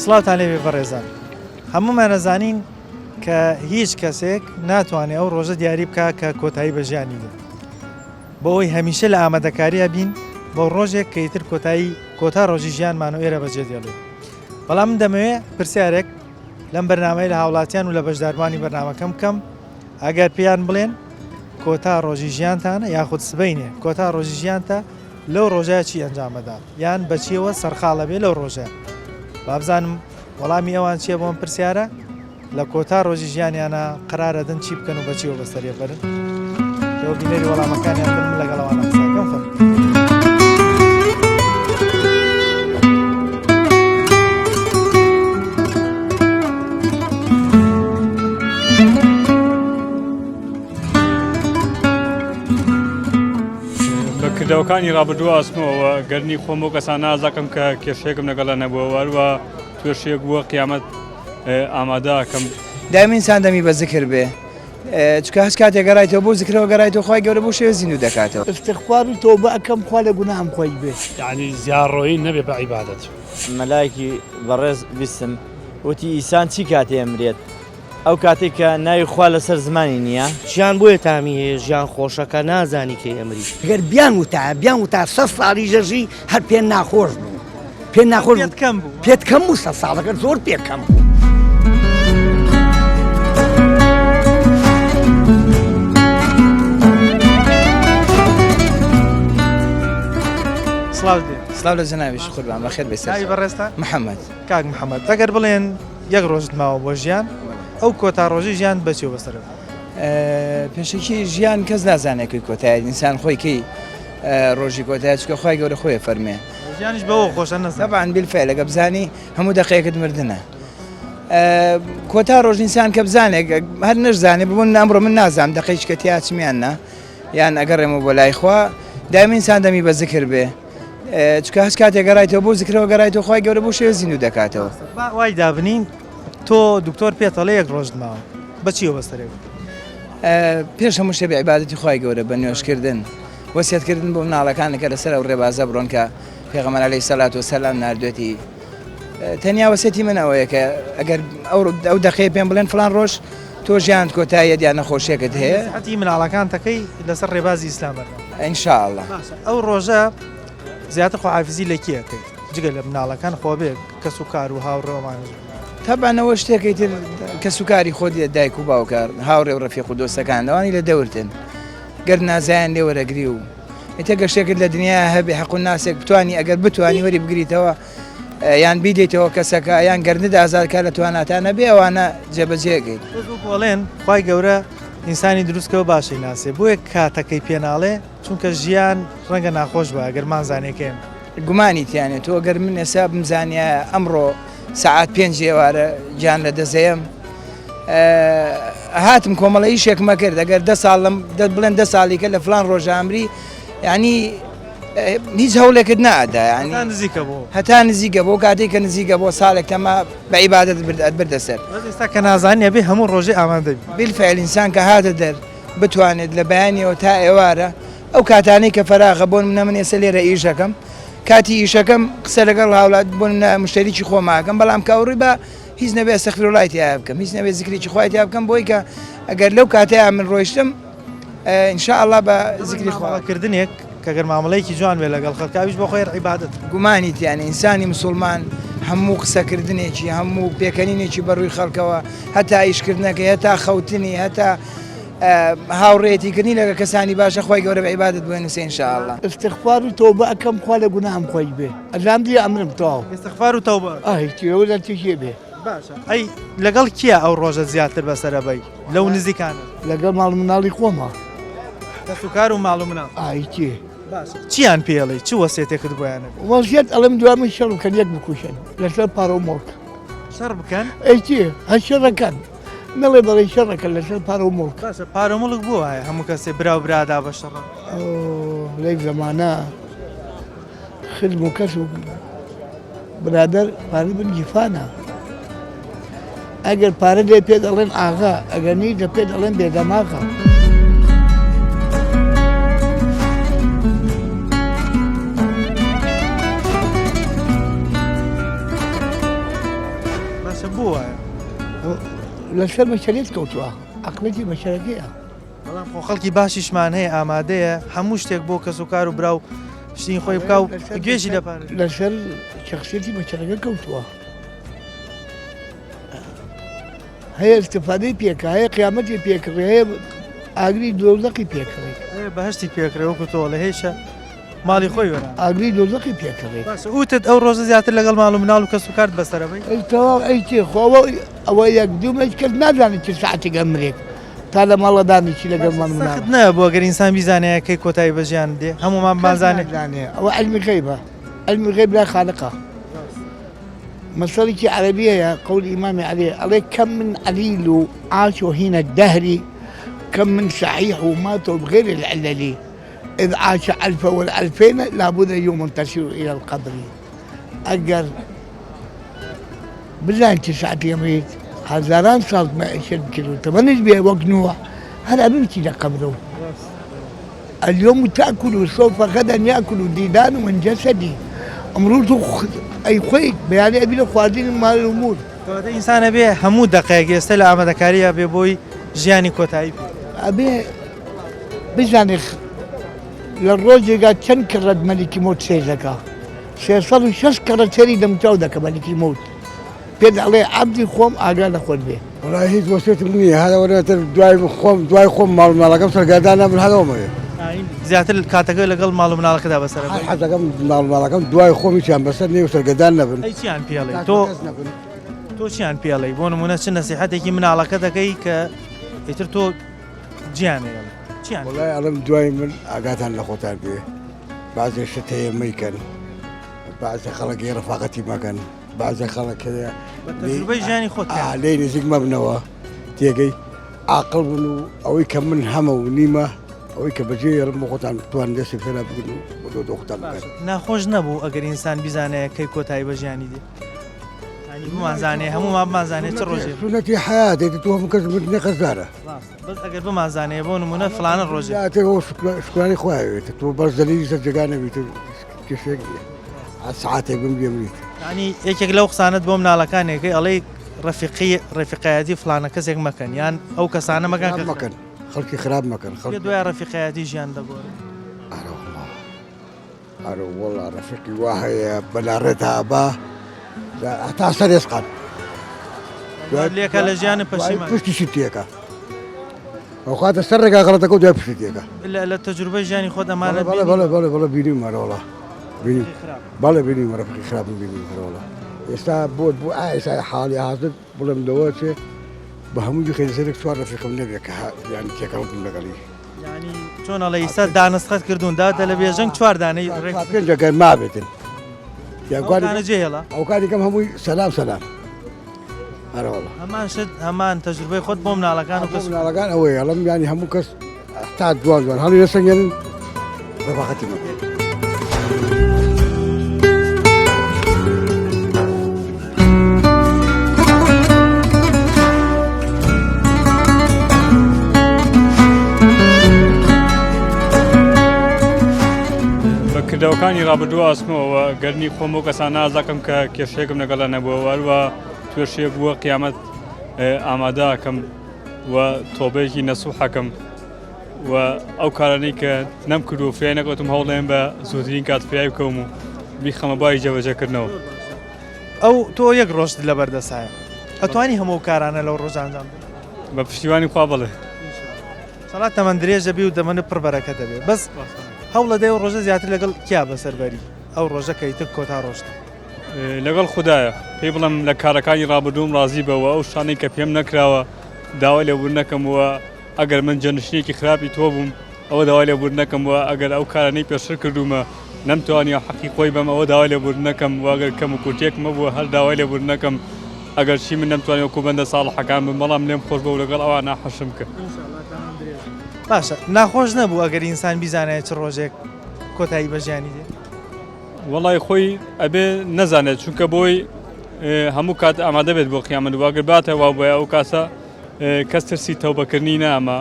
سڵاوتان لێبێ بەڕێزان هەموومان ئەزانین کە هیچ کەسێک ناتوانێت ئەو ڕۆژە دیاری بکە کە کۆتایی بە ژیانی دێت بۆ ئەوەی هەمیشە لە ئامادەکاریە بین بۆ ڕۆژێک کە ئیتر کۆتایی کۆتا ڕۆژی ژیانمان و ئێرە بەجێ دێڵێت بەڵام من دەمەوێت پرسیارێک لەم بەرنامەی لە هاوڵاتیان و لە بەشداربووانی بەرنامەکەم بکەم ئەگەر پێیان بڵێن کۆتا ڕۆژی ژیانتانە یاخود سبەینێ کۆتا ڕۆژی ژیانتە لەو ڕۆژە چی ئەنجامەدات یان بەچیەوە سەرقاڵە بێ لەو ڕۆژە بابزانم وەڵامی ئەوان چییە بۆم پرسیارە لە کۆتا ڕۆژی ژیانیانە قەرارەدەن چی بکەن و بەچیەوە بەسەریە بەرن ئێوە بینەری وەڵامەکانیان بن من لەگەڵ ئەوانە قسەکەم فەرموو. بە کردەوەکانی ڕابردوو ئاسمەوە گەرنی خۆم بۆ کەسان نازەکەم کە کێشەیەکم لەگەڵە نەبووە وەروە توێشێک بووە قیامەت ئامادەکەم. دایم ئینسان دەمی بە زکر بێ چونکە هەچ کاتێ گەڕایتەوە بۆ زکرەوە گەڕایتەوە خوای گەورە بەو شێوە زیندوو دەکاتەوە. استغفار و تۆبە ئەکەم خوا لە گوناهم خۆش بێ. یەعنی زیاڕۆیی نەبێ بە عیبادەت. مەلایەکی بەڕێز بیستم وتی ئیسان چی کاتێ ئەمرێت ئەو کاتێک کە ناوی خوا لەسەر زمانی نییە. ژیان بۆیە تامی هەیە ژیان خۆشە کە نازانی کەی ئەمری. گەر بیان وتایە بیان وتا سە ساڵیش دەژی هەر پێ ناخۆش بوو پێ ناخۆش پێت کەم بوو پێت کەم بوو سە ساڵەکە زۆر پێ کەم بوو. سڵاو لێ سڵاو لە جەنابیش قوربان بەخێر بێی سەر ناوی بەڕێزتان محەممەد کاک محەممەد ئەگەر بڵێن یەک ڕۆژت ماوە بۆ ژیان ئەو کۆتا ڕۆژی ژیان بەچیەوە بەسەر پێشەکی ژیان کەس نازانێت کوی کۆتایەت ئینسان خۆی کەی ڕۆژی کۆتایە چکە خی گەورە خۆی فەرمێ ژیانیش بەوە خۆشە نەزانم تەبعەن بیلفعل ئەگە بزانی هەموو دەقەیەکت مردنە کۆتا ڕۆژ ئینسان کە بزانێک هەر نەشزانێ ببوون ئەمڕۆ من نازانم دەقەی چکە تیا چمیان نا یان ئەگەڕێمەوە بۆ لای خوا دایم ئینسان دەمی بە زکر بێ چکە هەچ کاتێک گەڕایتەوە بۆ زکرەوە گەڕایتەوە خوای گەورە بۆ شێوە زیندوو دەکاتەوە. با وای دابنین تۆ دکتۆر پێت ئەڵێ یەک ڕۆژت ماوە بە چیەوە بەسەرێ بوو؟ پێش هەموو شتێ بە عیبادەتی خوای گەورە بە نوێژکردن وەسیەتکردن بۆ مناڵەکان کە لەسەر ئەو ڕێبازە بڕۆن کە پێغەمبەر عەلەیهی سەلات وەسەلام ناردوێتی تەنیا وەسیەتی من ئەوەیە کە ئەگەر ئەو دەقەیە پێم بڵێن فڵان ڕۆژ تۆ ژیانت کۆتاییەت یان نەخۆشیەکت هەیە نەسیحەتی مناڵەکانتەکەی لەسەر ڕێبازی ئیسلام بەردەوام ان شاء اللە. باشە ئەو ڕۆژە زیاتر خواحافیزی لە کێ ئەکەی جگە لە مناڵەکان خۆ بێ کەس و کار و هاوڕێ و ئەمانەش بن. تەبعەن ئەوە شتێکەی تر کەس و کاری خۆت دایک و باوکە هاوڕێ و ڕەفیق و دۆستەکان ئەوانی لە دەورتن گەر نازایان لێ وەرەگری و ئیتر گەر شتێکت لە دنیا هەبێ حەق و ناسێک بتانی ئەگەر بتانی وەری بگریتەوە یان بیدەیتەوە کەسەکە یان گەرنت ئازاد کا لە تواناتا نەبێ ئەوانە جێبەجێگەیت. بەس وەکو ئەڵێن خوای گەورە ئینسانی دروست کەوە باشەی ناسێ بۆیە کاتەکەی پێناڵێ چونکە ژیان ڕەنگە ناخۆش بە ئەگەر مانزانێ کەیم. گومانی تیانە تۆ گەر من ئێستا بمزانیایە ئەمڕۆ سەعات پێنج ئێوارە گیان لە دەزەیەم هاتم کۆمەڵە ئیشێکمە کرد ئەگەر دە ساڵ لەم بڵێن دە ساڵیکە لە فلان ڕۆژە ئەمری یعنی هیچ هەوڵێکت نادا یعنی هەتا نزیکە بۆ هەتا نزیکە بۆ کاتێک کە نزیکە بۆ ساڵێک تەما بە عیبادەت برد ئەتبردە سەر بەس ئێستا کە نازانی ئەبێ هەموو ڕۆژێ ئامادە بی بالفعل ئینسان کە هاتە دەر بتوانێت لە بەیانیەوە تا ئێوارە ئەو کاتانەی کە فەراغە بۆ نمونە من ئێستا لێرە ئیش ئەکەم کاتی ئیشەکەم قسە لەگەڵ هاوڵات بۆ نمونە مشتەریی خۆم ئەکەم بەڵام کە ئەوڕی بە هیچ نەبێ ئەستەغفیروڵای تیا بکەم هیچ نەبێ زیکرێکی خوای تیا بکەم بۆی کە ئەگەر لەو کاتەیا من ڕۆیشتم ان شاء الله بە زیکری خوا کردنێک کە گەر مامەڵەیەکی جوان بێ لەگەڵ خەڵک ئەویش بۆ خۆی عیبادەت. گومانی تیا نیە ئینسانی مسوڵمان هەموو قسەکردنێکی هەموو پێکەنینێکی بەڕووی خەڵکەوە هەتا ئیشکردنەکەی هەتا خەوتنی هەتا هاوڕێیەتی کردنی لەگە کەسانی باشە خوای گەورە بە عیبادەت بۆی نووسێ ان شاء اللە. استغفار و تۆبە ئەکەم خوا لە گوناهم خۆش بێ ئەزانم دی ئەمرم تەواو. استغفار و تەوبە. ئاه چی ئەوە لە چی بێ. باشە ئەی لەگەڵ کیە ئەو ڕۆژە زیاتر بەسەرەبەی لەو نزیکانە؟ لەگەڵ ماڵ و مناڵی خۆمە. کەسوکار و ماڵ و مناڵ. ئای کێ؟ باشە چیان پێ ئەڵێی چ وەسێتێکت بۆیان ئەبێ؟ وەسیەت ئەڵێم دوای من شەڕ بکەن یەک بکوژن لەسەر پارە و موڵک. شەڕ بکەن؟ ئەی چی هەر شەڕەکەن. نەڵێ بەڵێ شەڕەکە لەسەر پارە و موڵک. باشە پارە و موڵک بۆ وایە هەموو کەسێ برا و برادا بە شەڕە؟ لەی زەمانە خزم و کەس و برادەر پارە بن گیرفانە ئەگەر پارە لێ پێ دەڵێن ئاغا ئەگەر نی دە پێ دەڵێن بێدەماغە. باشە بۆ وایە؟ لەسەر بەشەریەت کەوتووە عەقڵێتی بەشەرەکەیە. بەڵام خۆ خەڵکی باشیشمان هەیە ئامادەیە هەموو شتێک بۆ کەس و کار و برا و شتین خۆی بکا و گوێژی لە پارە. لەسەر شەخسیەتی بەشەرەکە کەوتووە. هەیە ئیستفادەی پێکا هەیە قیامەتی پێکڕێ هەیە ئاگری دۆزەقی پێکڕێ. هەیە بەهەشتی پێکڕێ وەکو تۆ ئەڵێ هەیشە ماڵی خۆی وێران. ئاگری دۆزەقی پێکڕێ. باشە وتت ئەو ڕۆژە زیاتر لەگەڵ ماڵ و مناڵ و کەس و کارت بەسەرە بەی؟ ئەی تەواو ئەی چی خۆ ئەوە ئەوە یەک دوو مەیت کەس نازانێت چ سەعاتێک ئەمرێت تا لە ماڵە دانیشی لەگەڵ ماڵ و مناڵ. سەخت نەبوو ئەگەر ئینسان بیزانێ کەی کۆتایی بە ژیان دێ هەموومان کەس بمانزانێ. نازانێ ئەوە عیلمی غەیبە عیلمی غەیب لای خالقە. مەسەڵێکی عەرەبی هەیە قەولی ئیمامی عەلی ئەڵێ کەم من عەلیل و عاش و هینە الدهر کەم من شحیح و مات و بغیر العلل اذ عاش الف والالفین لابد یوم تسیر الى القبر ئەگەر بزانین چ ساعتی ئەمریت هەزاران ساڵ مەعیشەت بکرد و تەمەنیش بێ وەک نوح هەر ئەبێ بچی لە قەبرەوە اليوم تأكل وسوف غدا يأكل ديدان من جسدي ئەمڕۆ تۆ ئەیخۆیت بەیانی ئەبی لە خواردنی مال و مول. کەواتە ئینسان ئەبێ هەموو دەقەیەک ئێستا لە ئامادەکارییا بێ بۆی ژیانی کۆتایی پێ. ئەبێ بزانێ لە ڕۆژێکا چەند کەڕەت مەلیکی مۆت سەیر دەکا 306 کەڕەت سەیری دەموچاو دەکا مەلیکی مۆت پێت ئەڵێ عەبدی خۆم ئاگا لە خۆت بێ. وەڵای هیچ وەسێتم نییە هەر ئەوەنە تر دوای خۆم دوای خۆم ماڵ مناڵەکەم سەرگەردان نابن هەر ئەوەم ئەوێ. زیاتر کاتەکە لەگەڵ ماڵ و مناڵەکەدا بەسەر ئەبەی؟ حەزەکەم ماڵ مناڵەکەم دوای خۆم هیچیان بەسەر نێ و سەرگەردان نەبن. ئەی چیان پێ ئەڵێی تۆ تۆ چیان پێ ئەڵێی بۆ نموونە چ نەسیحەتێکی مناڵەکە دەکەی کە ئیتر تۆ جیان ئەیڵێ چیان وەڵای ئەڵێم دوای من ئاگاتان لە خۆتان بێ بەعزێ شت هەیە مەیکەن بەعزێ خەڵک هەیە ڕەفاقەتی مەکەن. بەعزێ خەڵک هەیە بە تەجروبەی ژیانی خۆت ئا لێی نزیک مەبنەوە تێگەی عاقڵ بن و ئەوەی کە من هەمە و نیمە ئەوەی کە بەجێ یێڵم بۆ خۆتان بتوان دەستی بسەرا بگرن و بۆ دۆ خۆتان بکەن. ناخۆش نەبوو ئەگەر ئینسان بیزانێ کەی کۆتایی بە ژیانی دێ یانی بمانزانێ هەموومان بمانزانێ چ ڕۆژێ سونەتی حەیاتێ تۆ هەموو کەس مردنی قەرزارە ڕاستە بەس ئەگەر بمانزانێ بۆ نموونە فڵانە ڕۆژێ تێ شکرانی خوایەوێت تۆ بەس دەلیلی سەر جێگا نەبیت کێشەیەک نییە سەعاتێک بم بێمریت. یانی یەکێک لەو قسانەت بۆ مناڵەکانێکەی ئەڵێی ڕەفیقی ڕەفیقایەتی فڵانە کەسێک مەکەن یان ئەو کەسانە مەکەن کە مەکەن خەڵکی خراپ مەکەن خەڵکی دوای ڕەفیقایەتی ژیان دەگۆڕێ. ئەرە وەڵا ئەرە وەڵا ڕەفیقی وا هەیە بەلاڕێتا ئەبا هەتا سەر ئێسقان لێکە لە ژیانی پەشیمان پشتیشی تێکا ئەوخاتە سەر ڕێگا غەڵەتەکە و دوای پشتی تێکا. لە تەجروبەی ژیانی خۆت ئەمانەت بینی؟ بەڵێ بەڵێ بەڵێ بینیومە ئەرێ وەڵا بینیم بەڵێ بینیومە ڕەفیقی خراپم بینیوم ئەرێ وەڵا ئێستا بۆ بۆ ئا ئێستا حاڵی حازر بڵێم لەوە چێ بە هەموو جوخێ لەسەرێک چوار ڕەفیقم نەبێ کە یان تێکەڵ بم لەگەڵی یانی چۆن ئەڵێ ئیستا دانسقەت کردوون داتە لە بێژەنگ چوار دانەی ڕێک پێنج ئەگەر مابێتن یاگوانە جێهێڵە ئەو کاتێکم هەمووی سەلام سەلام ئەرەوەڵا هەمان شت هەمان تەجروبەی خۆت بۆ مناڵەکان و کەس مناڵەکان ئەوەیە ئەڵم ینی هەموو کەس تا جوان جوان هەڵی لەسەنگێنن ڕەفاقەتی مەکەن. بە کردەوەکانی ڕابردوو ئاسمەوە گەرنی خۆم بۆ کەسان نازەکەم کە کێشەیەکم لەگەڵە نەبووە وەروە توێشێک بووە قیامەت ئامادەکەم و تۆبەیەکی نەسوحەکەم و ئەو کارانەی کە نەم کردو فریای نەکەوتم هەوڵێن بە زووترین کات فریای بکەوم و بیخەمە بای جێبەجێکردنەوە. ئەو تۆ یەک ڕۆژت لەبەر دەسایە ئەتوانی هەموو کارانە لەو ڕۆژە ئەنجام بدەی؟ بە پشتیوانی خوا بەڵێ. سەڵات تەمەن درێژ دەبی و تەمەنت پڕ بەرەکەت دەبێ بەس هەوڵەدەی ئەو ڕۆژە زیاتر لەگەڵ کیا بەسەر بەری ئەو ڕۆژە کە ئیتر کۆتا ڕۆژتە؟ لەگەڵ خودایە پێی بڵێم لە کارەکانی ڕابردووم ڕازی بە و ئەو شتانەی کە پێم نەکراوە داوای لێبوردن نەکەم و ئەگەر من جێنشینێکی خراپی تۆ بووم ئەوە داوای لێبوردن نەکەم و ئەگەر ئەو کارانەی پێشتر کردوومە نەمتوانیوە حەقی خۆی بەم ئەوە داوای لێبوردن نەکەم و ئەگەر کەم و کورتیەکم هەبووە هەر داوای لێبوردن نەکەم ئەگەر چی من نەمتوانی وەکو بەندە ساڵحەکان بم بەڵام لێم خۆش بە و لەگەڵ ئەوانە حەشرم بکە. باشە ناخۆش نەبوو ئەگەر ئینسان بیزانایە چ ڕۆژێک کۆتایی بە ژیانی دێ؟ وەڵای خۆی ئەبێ نەزانێت چونکە بۆی هەموو کات ئامادە بێت بۆ قیامەت واگەر باتە وا بۆیە ئەو کاسە کەس ترسی تەوبەکردنی نامە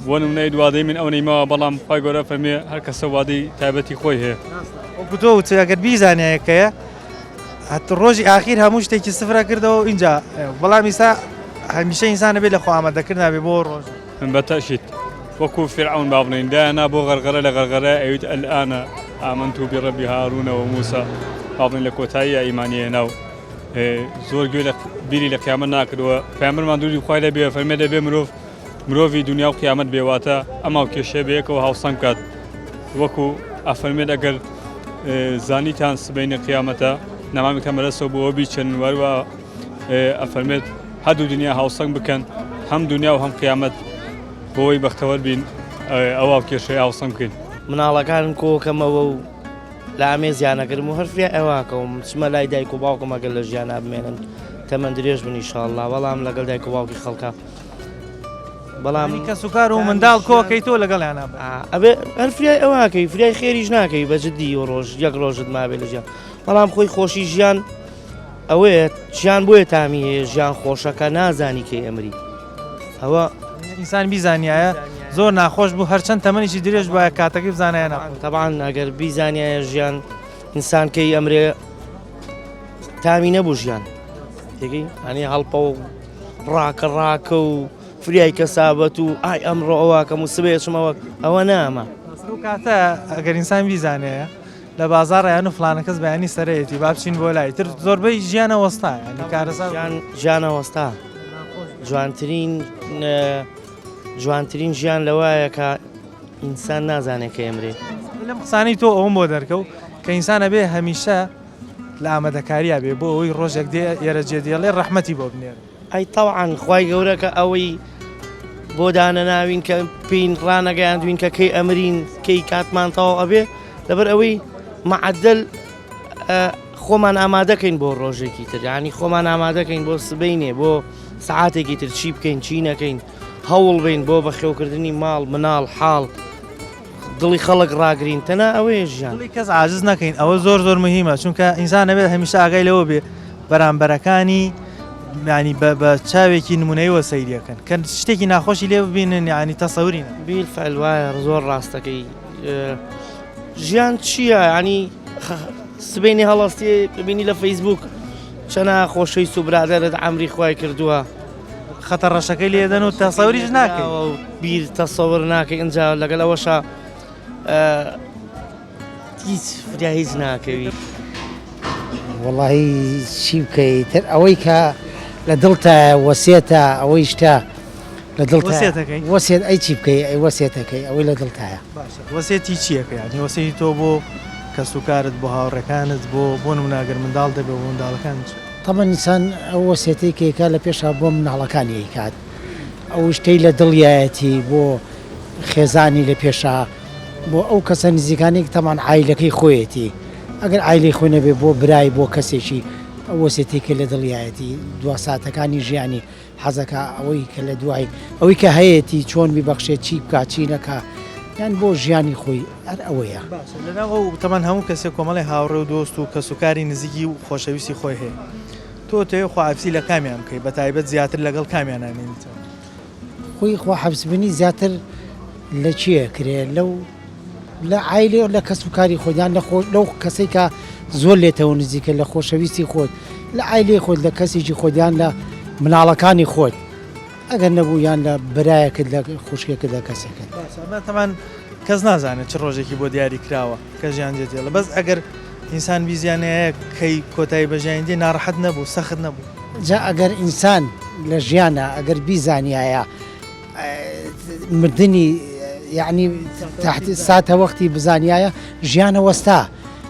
بۆ نمونەی وادەی من ئەو نەیمەوە بەڵام خی گەورە فەرمێ هەر کەسە وادەی تایبەتی خۆی هەیە وەکو تۆ وتت ئەگەر بیزانایە کەیە. هەت ڕۆژی ئاخیر هەموو شتێکی سفرە کردەوە و ئینجا بەڵام ئیسا هەمیشە ئینسان ئەبێ لە خۆ ئامادەکردنا بێ بۆ ڕۆژ. من بە تەئکید وەکو فیرعەون با بڵێین دایانا بۆ غەرغەرە لە غەرغەرە ئەویت ئەلئانە ئامەنتو بڕەبی هارونە و موسا با بڵێین لە کۆتاییە ئیمانی هێنا و زۆر گوێ لە بیری لە قیامەت ناکردەوە پەیامبەرمان دووری خوای لێ بێ فەرمێ دەبێ مرۆڤ مرۆڤی دنیا و قیامەت بێواتە ئەما و کێشەیە بەیەکەوە هاوسەنگ بکات وەکو ئەفەرمێت ئەگەر زانیتان سبەینە قیامەتە نەمامی کەمەرەسەوە بۆ بیچن وەروە ئەفەرمێت هەردوو دنیا هاوسەنگ بکەن هەم دنیا و هەم قیامەت بۆی بەختەوەر بین ئەوە کێشەی هاوسەنگ بکەین. مناڵەکانم کۆکەمەوە و لە ئامێزیان ئەگرم و هەر فریای ئەوە ئەکەوم بچمە لای دایک و باوکم ئەگەر لە ژیانا بمێنن تەمەن درێژ بن ئیشاڵڵا بەڵام لەگەڵ دایک و باوکی خەڵکە بەڵام کەسوکار و منداڵ کۆکەی تۆ لەگەڵیانە ئەبێ هەر فریای ئەوەکەی فریای خێریش ناکەی بە جدی و ڕۆژ یەک ڕۆژت مابێ لە ژیان بەڵام خۆی خۆشی ژیان ئەوەیە ژیان بۆیە تامی هەیە ژیان خۆشەکە نازانی کەی ئەمری ئەوە ئینسان بیزانایە زۆر ناخۆش بوو هەرچەند تەمەنیشی درێژ بایە کاتەکەی بزانایە ناخۆش تەبعەن ئەگەر بیزانایە ژیان ئینسان کەی ئەمرێ تامی نەبوو ژیان تێگەی ئەنی هەڵپە و ڕاکە ڕاکە و فریای کەسابەت و ئای ئەمڕۆ ئەوواکەم و سبێ چمەوە ئەوە نامە ئەو کاتە ئەگەر ئینسان بیزانەیە لە بازاڕە یان و فلانە کەس بەیانی سەرەیەتی با بچین بۆ لای تر زۆربەی ژیانە وەستا یانی کارەسات ژیان ژیانە وەستا جوانترین جوانترین ژیان لەوایە کە ئینسان نازانێت کە ئەمرێ لەم قسانەی تۆ ئەوم بۆ دەرکەوت کە ئینسان ئەبێ هەمیشە لە ئامادەکاریا بێ بۆ ئەوەی ڕۆژێک دێ ئێرە جێ دێڵێ ڕەحمەتی بۆ بنێرن. ئەی تەوعەن خوای گەورە کە ئەوەی بۆ دانەناوین کە پێین ڕانەگەیاندوین کە کەی ئەمرین کەی کاتمان تەواو ئەبێ لەبەر ئەوەی معدل خۆمان ئامادەکەین بۆ ڕۆژێکی تر ینی خۆمان ئامادەکەین بۆ سبینێ بۆ سعاتێکی تر چی بکەین چی نەکەین هەوڵ بین بۆ بەخێوکردنی ماڵ مناڵ حاڵ دڵی خەڵک ڕاگرین تەنها ئەوەیە ژیان. دڵی کەس عاجز نەکەین ئەوە زۆر زۆر مهمە چونکە ئینسان ئەبێت هەمیشە ئاگای لەوە بێ بەرامبەرەکانی یعنی بە بە چاوێکی نمونەیەوە سەیریەکەن کە شتێکی ناخۆشی لێ ببینن یعنی تەسەوری نەکەن. بیلفعل وایە زۆر ڕاستەکەی ژیان چییە ینی سبینی هەڵستی ببینی لە فەیسبوک چەنا خۆشەویست و برادەرت عەمری خوای کردووە خەتە ڕەشەکەی لێدەن و تەسەوریش ناکەی و بیر تەسەور ناکەی ئینجا لەگەڵ ئەوەشا هیچ فریا هیچ ناکەوی. وەڵی چی بکەی تر ئەوەی کە لە دڵتایە وەسێتە ئەوەی شتە لە دڵ وەسێتەکەی وەسێت ئەی چی بکەی ئەی وەسێتەکەی ئەوەی لە دڵتایە باشە وەسێتی چیەکە یعنی وەسێتی تۆ بۆ کەسوکارت بۆ هاوڕێکانت بۆ بۆ نمونە ئەگەر منداڵ دەبێ بۆ منداڵەکانت چی؟ تەبعەن ئینسان ئەو وەسێتەی کە ئەیکات لە پێشا بۆ مناڵەکانی ئەیکات ئەو شتەی لە دڵیایەتی بۆ خێزانی لە پێشا بۆ ئەو کەسە نزیکانەی تەبعەن عایلەکەی خۆیەتی ئەگەر عایلەی خۆی نەبێ بۆ برای بۆ کەسێکی ئەو وەسێتەی کە لە دڵیایەتی دوا ساتەکانی ژیانی حەزەکا ئەوەی کە لە دوای ئەوەی کە هەیەتی چۆن بیبەخشێت چی بکا چی نەکا یان بۆ ژیانی خۆی هەر ئەوەیە. باشە لەناو ئەو تەمان هەموو کەسێک کۆمەڵی هاوڕێ و دۆست و کەسوکاری نزیکی و خۆشەویستی خۆی هەیە تۆ تەوێ خواحافیزی لە کامیان بکەی بە تایبەت زیاتر لەگەڵ کامیان ئەمێنیتەوە؟ خۆی خواحافیزبنی زیاتر لە کێ ئەکرێ لەو لە عایلەی لە کەس و کاری خۆت یان لە خۆ لەو کەسەی کە زۆر لێتەوە نزیکە لە خۆشەویستی خۆت لە عایلەی خۆت لە کەسێکی خۆت یان لە مناڵەکانی خۆت ئەگەر نەبوو یان لە برایەکت لە خوشکێکت لە کەسێکت. باشە ئەمە تەمان کەس نازانێت چ ڕۆژێکی بۆ دیاری کراوە کە ژیان جێ دێڵێ بەس ئەگەر ئینسان بیزانایە کەی کۆتایی بە ژیانی دێ ناڕەحەت نەبوو سەخت نەبوو. جا ئەگەر ئینسان لە ژیانا ئەگەر بیزانیایە مردنی یعنی تحت ساتە وەختی بزانایە ژیانە وەستا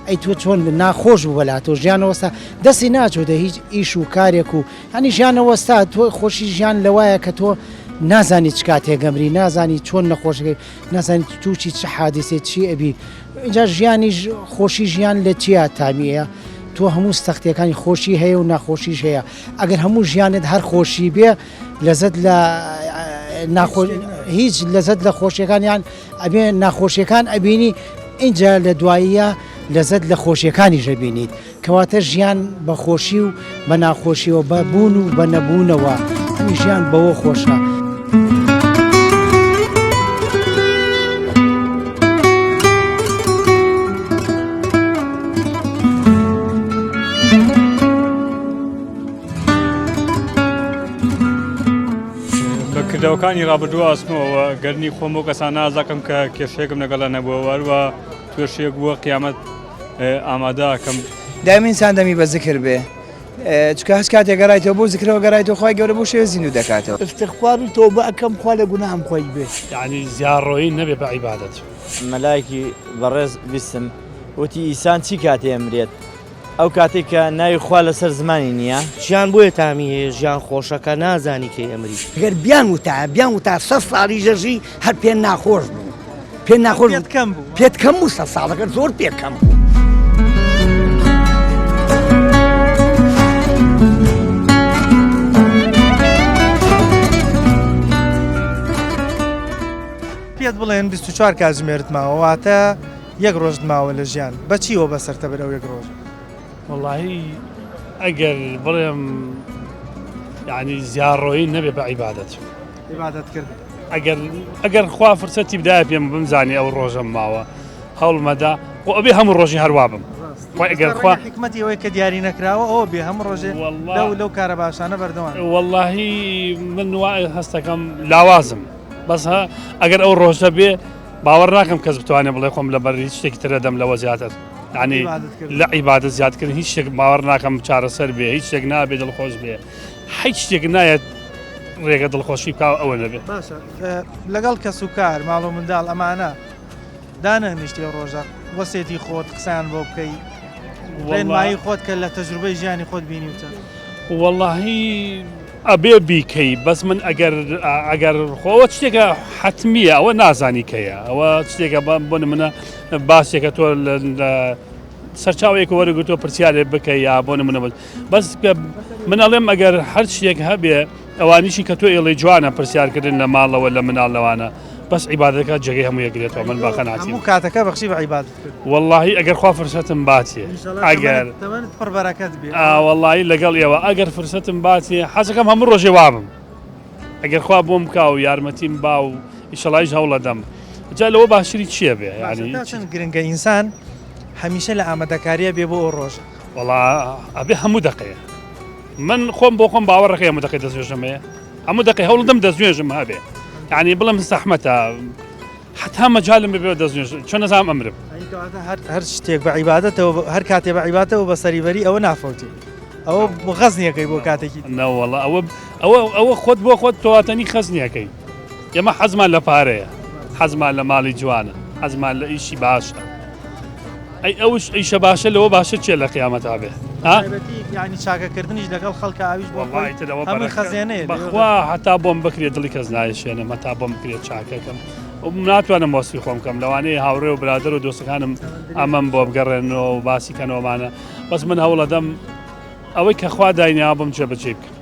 ئەی تۆ چۆن ناخۆش بوو بەلا تۆ ژیانە وەستا دەستی ناچۆتە هیچ ئیش و کارێک و هەنی ژیانە وەستا تۆ خۆشی ژیان لەوایە کە تۆ نازانی چ کاتێک گەمری نازانی چۆن نەخۆشەکەی نازانی تووشی چ حادیسێ چی ئەبی اینجا ژیانیش خۆشی ژیان لە چیا تامیەیە تۆ هەموو سەختیەکانی خۆشی هەیە و ناخۆشیش هەیە ئەگەر هەموو ژیانت هەر خۆشی بێ لەزەت لە ناخۆ هیچ لەزەت لە خۆشیەکانیان ئەبێ ناخۆشیەکان ئەبینی اینجا لە دواییە لەزەت لە خۆشیەکانیش ئەبینیت کەواتە ژیان بە خۆشی و بە ناخۆشیەوە بە بوون و بە نەبوونەوە ژیان بەوە خۆشە. کردەوەکانی ڕابردوو ئاسمەوە گەرنی خۆم بۆ کەسان نازاکەم کە کێشەیەکم لەگەڵە نەبووە وەروە توێشێک بووە قیامەت ئامادەکەم. دایم ئینسان دەمی بە زکر بێ چونکە هەچ کاتێ گەڕایتەوە بۆ زکرەوە گەڕایتەوە خوای گەورە بەو شێوە زیندوو دەکاتەوە. استغفار و تۆبە ئەکەم خوا لە گوناهم خۆش بێ. یەعنی زیاڕۆیی نەبێ بە عیبادەت. مەلایەکی بەڕێز بیستم وتی ئیسان چی کاتێ ئەمرێت؟ ئەو کاتەی کە ناوی خوا لەسەر زمانی نییە. ژیان بۆیە تامی هەیە ژیان خۆشە کە نازانی کەی ئەمری. گەر بیان وتایە بیان وتا سەد ساڵیش دەژی هەر پێ ناخۆش بوو پێ ناخۆش پێت کەم بوو پێت کەم بوو سەد ساڵەکە زۆر پێ کەم بوو. پێت بڵێن 24 کاتژمێرت ماوە واتە یەک ڕۆژت ماوە لە ژیان بە چیوە بەسەرتە بەر ئەو یەک ڕۆژە؟ وەڵاهی ئەگەر بڵێم یعنی زیاڕۆیی نەبێ بە عیبادەت عیبادەت کردن ئەگەر ئەگەر خوا فرسەتی بدایە پێم بمزانی ئەو ڕۆژەم ماوە هەوڵمەدا خۆ ئەبێ هەموو ڕۆژی هەروا بم خۆ ئەگەر خوا حکمەتی ئەوەی کە دیاری نەکراوە ئەوە بێ هەموو ڕۆژێ لەو لەو کارە باشانە بەردەوام وەڵاهی من وا هەستەکەم لاوازم بەس ها ئەگەر ئەو ڕۆژە بێ باوەڕ ناکەم کەس بتوانێت بڵێ خۆم لەبەر هیچ شتێکی تر دەم لەوە زیاتر ینی لە عیبادە زیادکردن هیچ شتێک باوەڕ ناکەم چارەسەر بێ هیچ شتێک نابێ دڵخۆش بێ هیچ شتێک نایەت ڕێگە دڵخۆشی بکە ئەوە نەبێ باشە لەگەڵ کەس و کار ماڵ و منداڵ ئەمانە دانەنیشتی ڕۆژە وەسێتی خۆت قسەیان بۆ بکەی ڕێنمایی خۆت کە لە تەجروبەی ژیانی خۆت بینیوتە وەڵاهی ئەبێ بیکەی بەس من ئەگەر ئەگەر خۆ ئەوە شتێکە حەتمیە ئەوە نازانی کەیە ئەوە شتێکە بۆ نمونە باسێکە تۆ لە سەرچاوەیەک وەرگتۆ پرسیارێ بکە یا بۆ نمونە بەس من ئەڵێم ئەگەر هەر شتێک هەبێ ئەوانیشی کە تۆ ئێڵی جوانە پرسیارکردن لە ماڵەوە لە مناڵ لەوانە بەس عیبادەکە جێگەی هەموو یەگرێتەوە من بە قەناعەتی هەموو کاتەکە بەخشی بە عیبادەت کرد وەڵاهی ئەگەر خوا فرسەتم باتێ ئەگەر تەمەنت پڕ بەرەکەت بێ ئا وەڵاهی لەگەڵ ئێوە ئەگەر فرسەتم باتێ حەزەکەم هەموو ڕۆژێ وابم ئەگەر خوا بۆم بکا و یارمەتیم با و ئیشەڵایش هەوڵەدەم جا لەوە باشتری چییە بێ یعنی تا چەند گرنگە ئینسان هەمیشە لە ئامادەکاریە بێ بۆ ئەو ڕۆژە وەڵا ئەبێ هەموو دەقەیە من خۆم بۆ خۆم باوەڕەکەی هەموو دەقەی دەستنوێژم هەیە هەموو دەقەی هەوڵدەم دەستنوێژم هەبێ یعنی بڵێم زەحمەتە هەتا مەجالم ببێ دەستنوێژ چۆن نەزانم ئەمرم هەر شتێک بە عیبادەتەوە هەر کاتێ بە عیبادەتەوە بەسەری بەری ئەوە نافەوتی ئەوە غەزنیەکەی بۆ کاتێکی نەوەڵا ئەوە ئەوە ئەوە خۆت بۆ خۆت تۆواتەنی خەزنیەکەی ئێمە حەزمان لە پارەیە حەزمان لە ماڵی جوانە حەزمان لە ئیشی باشە ئەی ئەوش ئیشە باشە لەوە باشە چیە لە قیامەتا بێ ها؟ تایبەتی یانی چاکەکردنیش لەگەڵ خەڵکا ئەویش بۆ وەڵڵا خۆی ئیتر ئەوە هەمووی بەرەکە خەزێنەیە لەوێ بەخوا هەتا بۆم بکرێت دڵی کەس نایشێنم هەتا بۆم بکرێت چاکەکەم ناتوانم وەسفی خۆم بکەم لەوانەیە هاوڕێ و برادەر و دۆستەکانم ئەمەم بۆ بگەڕێنەوە و باسی کەنەوەمانە بەس من هەوڵەدەم ئەوەی کە خوا دایناوە بم جێبەجێی بکەم.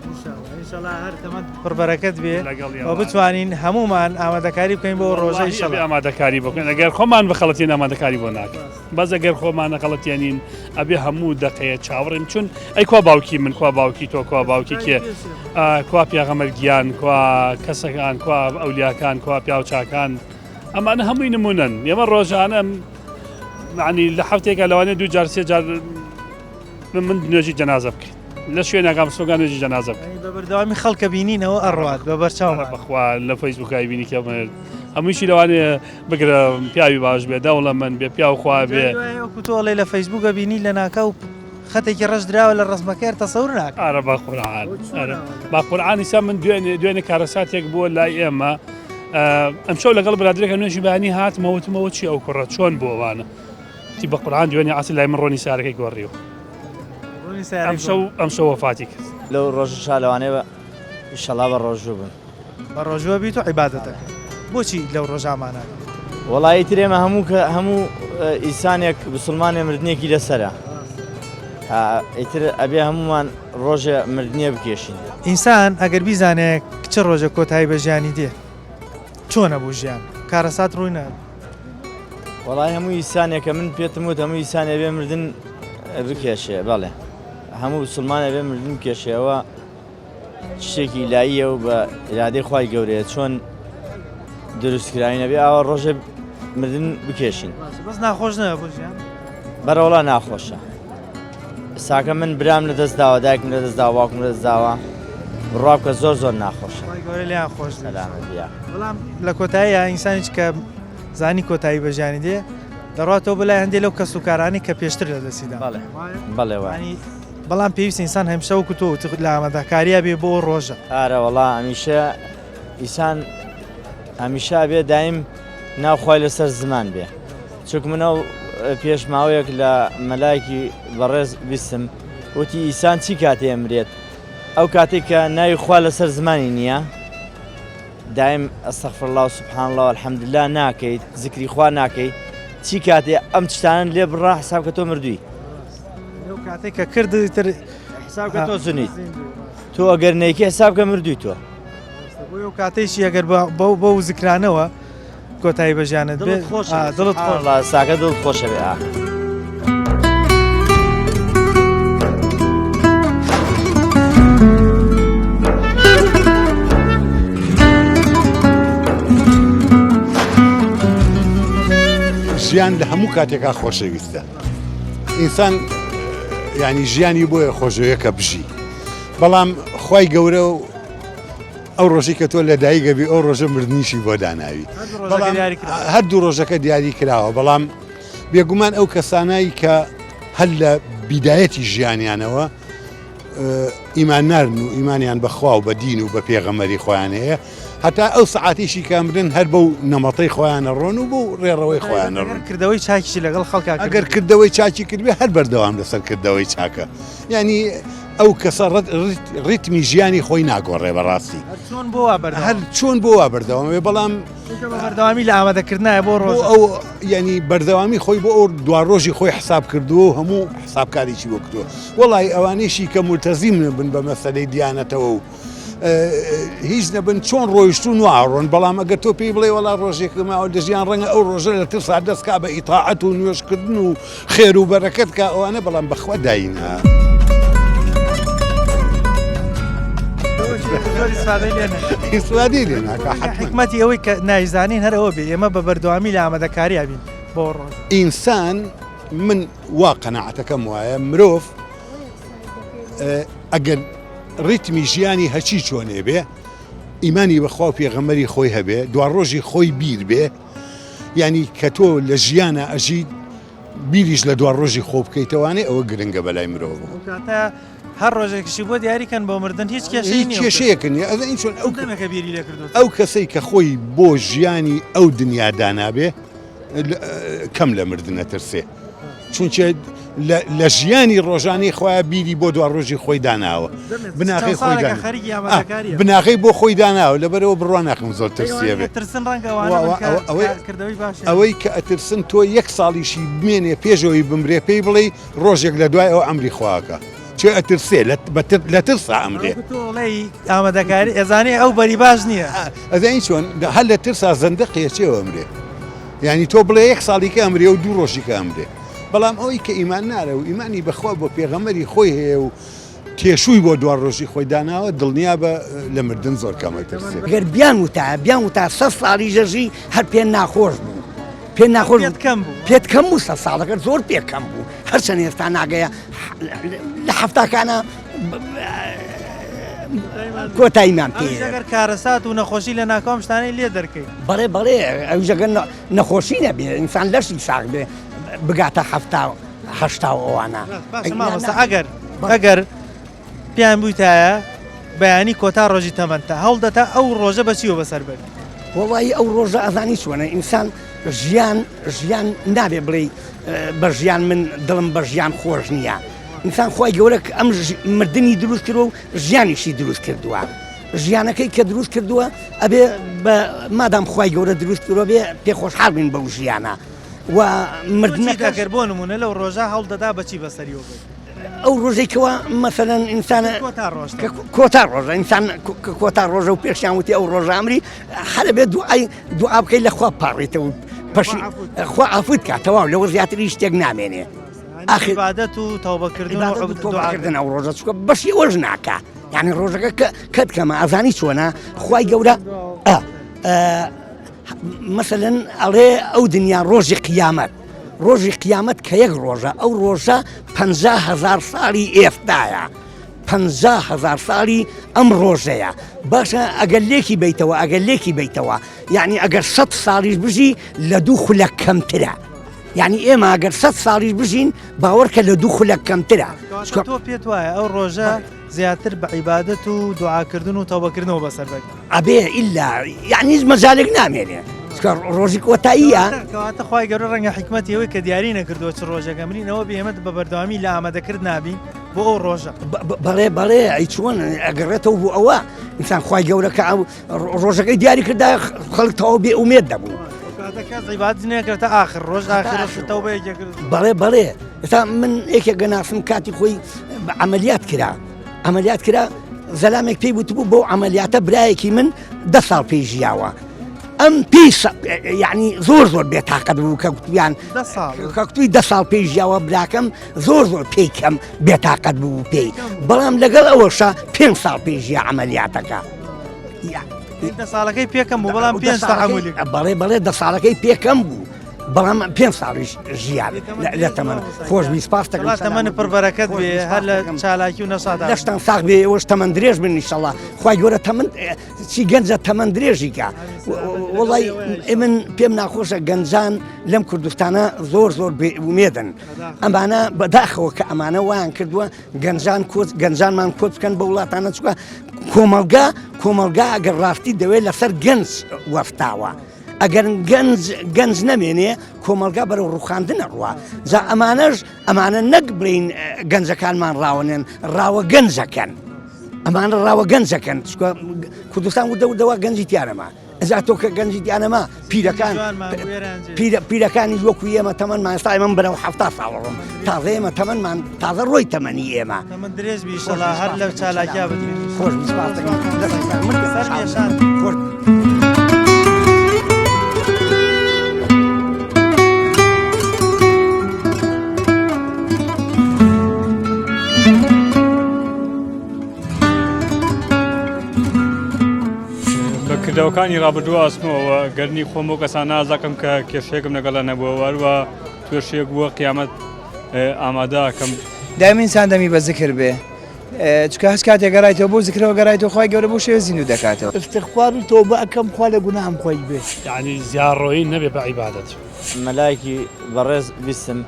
ئینشەڵا هەر تەمەنت پڕ بەرەکەت بێ و بتوانین هەموومان ئامادەکاری بکەین بۆ ڕۆژە ئینشەڵا. ئامادەکاری بکەین ئەگەر خۆمان بخەڵەتین ئامادەکاری بۆ ناکەین بەس ئەگەر خۆمان نەخەڵەتێنین ئەبێ هەموو دەقەیە چاوەڕێم چون ئەی کوا باوکی من کوا باوکی تۆ کوا باوکی کێ کوا پیاغەمەر گیان کوا کەسەکان کوا ئەولیاکان کوا پیاوچاکان ئەمانە هەمووی نمونەن ئێمە ڕۆژانە معنی لە هەفتێکە لەوانەیە دوو جار سێ جار من نوێژی جەنازە بکەین لە شوێنەکە مسۆگان نوێژی جەنازە بکەین بە بەردەوامی خەڵکە بینینەوە ئەڕوات بە بەرچاومان بەخوا لە فەیسبووکای بینی کە هەمووشی لەوانەیە بگرە پیاوی باش بێ دەوڵەمەند بێ پیاو خوا بێ وەکو تۆ ئەڵێ لە فەیسبووکە بینی لە ناکاو خەتێکی ڕەش دراوە لە ڕەسمەکە هەر تەسەور ناکە ئارە بە قورعان ئارە بە قورعان ئیسا من دوێنێ دوێنێ کارەساتێک بووە لای ئێمە ئەمشەو لەگەڵ برادرێکە نوێژی بەیانی هاتمەوە وتمەوە چی ئەو کوڕە چۆن بۆ ئەوانە تی بە قورعان دوێنێ عەسر لای من ڕۆنی سارەکەی گۆڕیوە ئەمشەو ئەمشەو وەفاتی کرد. لەو ڕۆژەشا لەوانەیە بە ئیشەڵا بە ڕۆژوو بم. بە ڕۆژووە بیت و عیبادەتەکەی. بۆچی لەو ڕۆژە ئامانە ئەکەیت؟ وەڵا ئیتر ئێمە هەموو کە هەموو ئینسانێک بسڵمانێ مردنێکی لەسەرە ئیتر ئەبێ هەموومان ڕۆژێ مردنێ بکێشین. ئینسان ئەگەر بیزانێ چ ڕۆژێک کۆتایی بە ژیانی دێ چۆنە بۆ ژیان؟ کارەسات ڕووی نایەت. وەڵای هەموو ئینسانێکە من پێتم وت هەموو ئینسانێ بێ مردن بکێشێ بەڵێ هەموو مسلمانە بێ مردن بکێشێەوە شتێکی ئیلاییە و بە ئیرادەی خوای گەورەیە چۆن دروستکراوین ئەبێ ئاوا ڕۆژێ مردن بکێشین بەس ناخۆش نە بۆ ژیان بەرەوەڵا ناخۆشە ساکە من برام لە دەست داوە دایکم لە دەست داوە باوکم لە دەست داوە. بڕوا بکە زۆر زۆر ناخۆشە. خوای گەورە لێیان خۆش بێت. سەلامەت بی یاخوا. بەڵام لە کۆتاییا ئینسانیش کە زانی کۆتایی بە ژیانی دێ دەڕاتەوە بۆ لای هەندێ لەو کەس و کارانەی کە پێشتر لە دەستی دا. بەڵێ بەڵێ وایە. یانی بەڵام پێویستە ئینسان هەمیشە وەکو تۆ وتت لە ئامادەکاریا بێ بۆ ئەو ڕۆژە. ئارە وەڵا هەمیشە ئیسان هەمیشە ئەبێ دایم ناو خوای لەسەر زمان بێ چونک من ئەو پێش ماوەیەک لە مەلایەکی بەڕێز بیستم وتی ئیسان چی کاتێ ئەمرێت ئەو کاتێک کە ناوی خوا لەسەر زمانی نییە دایم استغفر الله و سبحان الله الحمدلله ناکەیت زکری خوا ناکەی چی کاتێ ئەم شتانە لێ بڕا حساب کە تۆ مردووی لەو کاتێک کە کرد تر حساب کە تۆ زنیت تۆ ئەگەر نەیکی حساب کە مردووی تۆ بۆ ئەو کاتێکی ئەگەر بەو بەو زکرانەوە کۆتایی بە ژیانت بێت خۆش دڵت خۆش ساکە دڵت خۆشە بێ ئاخ. ژیان لە هەموو کاتێکا خۆشەویستە ئینسان ینی ژیانی بۆیە خۆشەوەیە کە بژی بەڵام خی گەورە و ئەو ڕۆژی کە تۆ لە دایکەبی ئەو ڕۆژە مردنیشی بۆ داناوی هەردوو ڕۆژەکە دیاری کراوە بەڵام بێگومان ئەو کەسانایی کە هەر لە بیدایەتی ژیانیانەوە ئیماننارن و ئیمانیان بەخوا و بە دین و بە پێغەمەری خۆیان هەیە هەتا ئەو سەعاتیشی کە ئەمرن هەر بەو نەمەتەی خۆیانە ڕۆن و بۆ ڕێڕەوەی خۆیانە ڕۆن کردەوەی چاکیشی لەگەڵ خەڵکا ئەگەر کردەوەی چاکی کردبێ هەر بەردەوام لەسەر کردەوەی چاکە یعنی ئەو کەسە ڕیتمی ژیانی خۆی ناگۆڕێ بەڕاستی چۆن بۆ وا بەردەوام هەر چۆن بۆ وا بەردەوام بێ بەڵام بەردەوامی لە ئامادەکردنایە بۆ ڕۆژ ئەو ینی بەردەوامی خۆی بۆ ئەو دوا ڕۆژی خۆی حساب کردووە و هەموو حسابکاریی بۆ کردووە وەڵی ئەوانەیشی کە ملتەزیم نەبن بە مەسەلەی دیانەتەوە و هیچ نەبن چۆن ڕۆیشتون و ئاڕۆن بەڵام ئەگەر تۆ پێی بڵێ وەڵا ڕۆژێک ماوە لە ژیان ڕەنگە ئەو ڕۆژە لە ترسا دەستکا بە ئیتاعەت و نوێژکردن و خێر و بەرەکەت کا ئەوانە بەڵام بەخوا داینا. ئیسفادەی لێ ناکا حەتمەن. حیکمەتی ئەوەی کە نایزانین هەر ئەوە بێ ئێمە بە بەردەوامی لە ئامادەکاریا بین بۆ ڕۆژ. ئینسان من وا قەناعەتەکەم وایە مرۆڤ ئەگەر ڕیتمی ژیانی هەچی چۆنێ بێ ئیمانی بەخوا و پێغەمبەری خۆی هەبێ دواڕۆژی خۆی بیر بێ یعنی کە تۆ لە ژیانە ئەژیت بیریش لە دوا ڕۆژی خۆ بکەیتەوانێ ئەوە گرنگە بەلای مرۆڤ کاتە هەر ڕۆژێکیشی بۆ دیاریکەن بۆ مردن هیچ کێشەی نییە کێشەیەکە نیە ئەزانی چۆن ئەو دەمێکە بیری لێ کردووە ئەو کەسەی کە خۆی بۆ ژیانی ئەو دنیا دانابێ کەم لە مردن ئەترسێ چونکە لە ژیانی ڕۆژانەی خۆیان بیری بۆ دوا ڕۆژی خۆی داناوە بناغەی خۆی بناغەی بۆ خۆی داناوە لەبەرەوە بڕوا ناکەم زۆر ترسیە بێت ئەوەی کە ئەترسن تۆ یەک ساڵیشی بمێنێ پێشەوەی بمرێ پێی بڵێ ڕۆژێک لە دوای ئەو ئەمری خواکە چێ ئەترسێ لە ترسا ئەمرێ ئامادەکاری ئەزانێ ئەو بەری باش نییە ئەزانی چۆن هەر لە ترسا زەندەقیە چێوە ئەمرێ یعنی تۆ بڵێ یەک ساڵیکە ئەمرێ و دوو ڕۆژیکە ئەمرێ بەڵام ئەوەی کە ئیمان نارە و ئیمانی بەخوا بۆ پێغەمەری خۆی هەیە و تێشووی بۆ دوا ڕۆژی خۆی داناوە دڵنیا بە لە مردن زۆر کەمە ترسێ گەر بیان وتا بیان وتا سە ساڵی ژەژی هەر پێ ناخۆش بوو پێ ناخۆش کەم بوو پێت کەم بوو سە ساڵەکە زۆر پێ کەم بوو هەرچەند ئێستا ناگەیە لە حەفتاکانە کۆتاییمان پێ ئەگەر کارەسات و نەخۆشی لە ناکاوم شتانەی لێ دەرکەی بەڵێ بەڵێ ئەوژەگەر نەخۆشی نەبێ ئینسان لەشی ساغ بێ بگاتە حەفتا و هەشتا و ئەوانە مامۆستا ئەگەر ئەگەر پێیان بوویتایە بەیانی کۆتا ڕۆژی تەمەنتە هەوڵدەتا ئەو ڕۆژە بەچیەوە بەسەر بەری وەڵی ئەو ڕۆژە ئەزانی چۆنە ئینسان ژیان ژیان نابێ بڵێ بە ژیان من دڵم بە ژیان خۆش نییە ئینسان خی گەورە ئەم مردنی دروست کردوە و ژیانیشی دروست کردووە ژیانەکەی کە دروست کردووە ئەبێ بە مادام خی گەورە دروست کردوە بێ پێ خۆشحاڵ بین بەو ژیانە و مردنەکە گەر بۆ نمونە لەو ڕۆژە هەوڵ دەدا بەچی بەسەریەوە بێت ئەو ڕۆژێک کەوا مەسەلەن ئینسانە کۆتا ڕۆژە ئینسان کۆتا ڕۆژە و پێشیان وتی ئەو ڕۆژە ئەمری هەرە بێت دوعای دوعا بکەی لە خوا پاڕیتەوە پەشی خوا عفوت کا تەواو لەوە زیاتری شتێک نامێنێ ئاخر عیبادەت و تەوبەکردن و دوعاکردن ئەو ڕۆژە چکە بەشی ئەوەش ناکا یعنی ڕۆژەکە کەت کەمە ئازانی چۆنە خوای گەورە مەسەلەن ئەڵێ ئەو دنیا ڕۆژی قیامەت ڕۆژی قیامەت کە یەک ڕۆژە ئەو ڕۆژە 500 هزار ساڵی ئێستایە 500 هزار ساڵی. ئەم ڕۆژەیە باشە ئەگەر لێکی بیتەوە ئەگەر لێکی بیتەوە یعنی ئەگەر سە ساڵیش بژی لە دوو خولەک کەمترە یعنی ئێمە ئەگەر سە ساڵیش بژین باوەڕکە لە دوو خولەک کەمترە تۆ پێت وایە ئەو ڕۆژە زیاتر بە عیبادەت و دوعاکردن و تەوبەکردنەوە بەسەر بەری. ئەبێ ئیلا یعنی هیچ مەجالێک نامێنێ چونکە ڕۆژی کۆتاییە. کەواتە خوای گەورە ڕەنگە حیکمەتی ئەوەی کە دیاری نەکردووە چ ڕۆژێک ئەمرین ئەوە بێ ئێمە بە بەردەوامی لە ئامادەکرد نابین بۆ ئەو ڕۆژە. بەڵێ بەڵێ ئەی چۆن ئەگەڕێتەوە بۆ ئەوە ئینسان خوای گەورە کە ئەو ڕۆژەکەی دیاری کردا خەڵک تەواو بێ ئومێد دەبوو. کەواتە کەس عیبادەت نەکرد تا ئاخر ڕۆژ ئاخر ڕۆژ تەوبەیەکی کرد. بەڵێ بەڵێ ئێستا من یەکێک گەناسم کاتی خۆی عملیات کرا عملیات کرا زەلامێک پێی وتبوو بۆ عملیاتە برایەکی من ده ساڵ پێی ژیاوە ئەم پێی یعنی زۆر زۆر بێتاقەت بوو کە گوتیان کە گوتوی ده ساڵ پێی ژیاوە براکەم زۆر زۆر پێی کەم بێتاقەت بوو پێی بەڵام لەگەڵ ئەوەشە پێ ساڵ پێی ژیا عملیاتەکە دە ساڵەکەی پێکەم بوو بەڵام پێ بەڵێ بەڵێ دە ساڵەکەی پێکەم بوو بەڵام پێ ساڵیش ژیان لە تەمەن خۆش بی سپاس دەکەم تەمەن پڕ بەرەکەت بێ هەر لە چالاکی و نەشادا لەشتان ساغ بێ ئێوەش تەمەن درێژ بن ئینشەڵا خوای گەورە تەمەن چی گەنجە تەمەن درێژیکە وڵی من پێم ناخۆشە گەنجان لەم کوردستانە زۆر زۆر بێ ئومێدن ئەمانە بەداخەوە کە ئەمانە وایان کردووە گەنجان کۆچ گەنجانمان کۆچ بکەن بە وڵاتانە چووە کۆمەڵگا کۆمەڵگا ئەگەر ڕاستی دەوێت لەسەر گەنج وەستاوە. ئەگەر گەنج گەنج نەمێنێ کۆمەڵگا بەرەو ڕوخاندن ئەڕوا جا ئەمانەش ئەمانە نەک بڵین گەنجەکانمان ڕاوەنێن ڕاوە گەنجەکەن ئەمانە ڕاوە گەنجەکەن چکە کوردستان وردە وردەوە گەنجی تیانەما ئەجا تۆ کە گەنجی دیانەما پیرەکان پیرەکانی وەکو ئێمە تەمەنمان ئێستا ئێمە بەرەو ه ساڵ ڕۆم تازە ئێمە تەمەنمان تازە ڕۆی تەمەنی ئێمە تەمەن درێژ بی ئیشەڵا هەر لەو چالاکیا بتبینین. خۆش بی سپاس دەکەم. سەر خۆش. بە کردەوەکانی ڕابردوو ئاسمەوە گەرنی خۆم بۆ کەسان نازەکەم کە کێشەیەکم لەگەڵە نەبووە وەروە توێشێک بووە قیامەت ئامادە ئەکەم. دایم ئینسان دەمی بە زکر بێ چونکە هەچ کاتێ گەڕایتەوە بۆ زکرەوە گەڕایتەوە خوای گەورە بەو شێوە زیندوو دەکاتەوە. استغفار و تۆبە ئەکەم خوا لە گوناهم خۆش بێ. یەعنی زیاڕۆیی نەبێ بە عیبادەت. مەلایەکی بەڕێز بیستم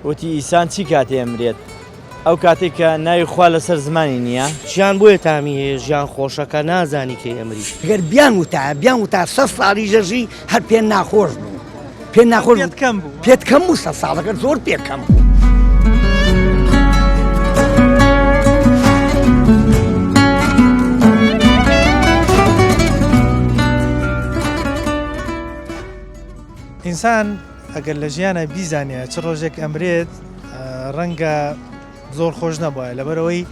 وتی ئیسان چی کاتێ ئەمرێت؟ ئەو کاتێک کە ناوی خوا لەسەر زمانی نییە. ژیان بۆیە تامی هەیە ژیان خۆشە کە نازانی کەی ئەمری. گەر بیان وتایە بیان وتا سە ساڵیش دەژی هەر پێ ناخۆش بوو پێ ناخۆش پێت کەم بوو پێت کەم بوو سە ساڵەکە زۆر پێ کەم بوو. ئینسان ئەگەر لە ژیانە بیزانە چ ڕۆژێک ئەمرێت ڕەنگە زۆر خۆش نەبوایە لەبەرئەوەی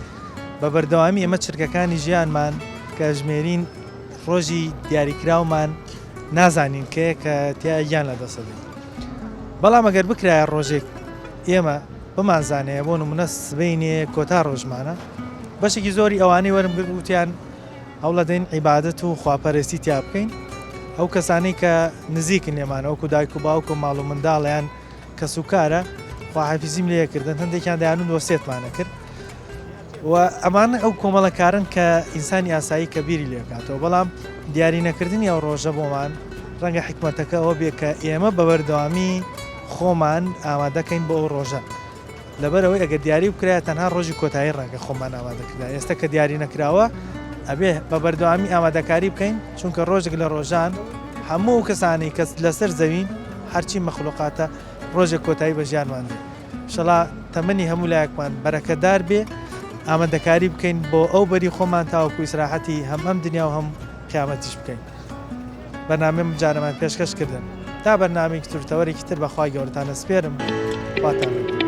بە بەردەوامی ئێمە چرکەکانی ژیانمان کە ئەژمێرین ڕۆژی دیاریکراومان نازانین کێ کە تیا گیان لە دەست دەدەین بەڵام ئەگەر بکرایە ڕۆژێک ئێمە بمانزانەیە بۆ نمونە سبەینێ کۆتا ڕۆژمانە بەشێکی زۆری ئەوانەی وەرم گرت وتیان هەوڵەدەین عیبادەت و خواپەرستی تیا بکەین ئەو کەسانەی کە نزیکن لێمانە وەکو دایک و باوک و ماڵ و منداڵیان کەسوکارە خواحافیزیم لێ کردن هەندێکیان دەیانوت وەسێتمان ئەکرد و ئەمانە ئەو کۆمەڵە کارن کە ئینسانی ئاسایی کە بیری لێکاتەوە بەڵام دیاری نەکردنی ئەو ڕۆژە بۆمان ڕەنگە حکمتەکە ئەوە بێ کە ئێمە بە بەردەوامی خۆمان ئامادەکەین بۆ ئەو ڕۆژە لەبەرئەوەی ئەگەر دیاری بکرایە تەنها ڕۆژی کۆتایی ڕەنگە خۆمان ئامادە کردایە ئێستا کە دیاری نەکراوە ئەبێ بە بەردەوامی ئامادەکاری بکەین چونکە ڕۆژێک لە ڕۆژان هەموو ئەو کەسانەی کە لەسەر زەوین هەرچی مەخلوقاتە ڕۆژێک کۆتایی بە ژیانمان دێ شەڵا تەمەنی هەموو لایەکمان بەرەکەدار بێ ئامادەکاری بکەین بۆ ئەو بەری خۆمان تاوەکو ئیسراحەتی هەم ئەم دنیا و هەم قیامەتیش بکەین. بەرنامەی ئەم جارەمان پێشکەش کردن تا بەرنامەیەکی تر و تەوەرێکی تر بە خوای گەورەتان ئەسپێرم خواتان لەگەڵ.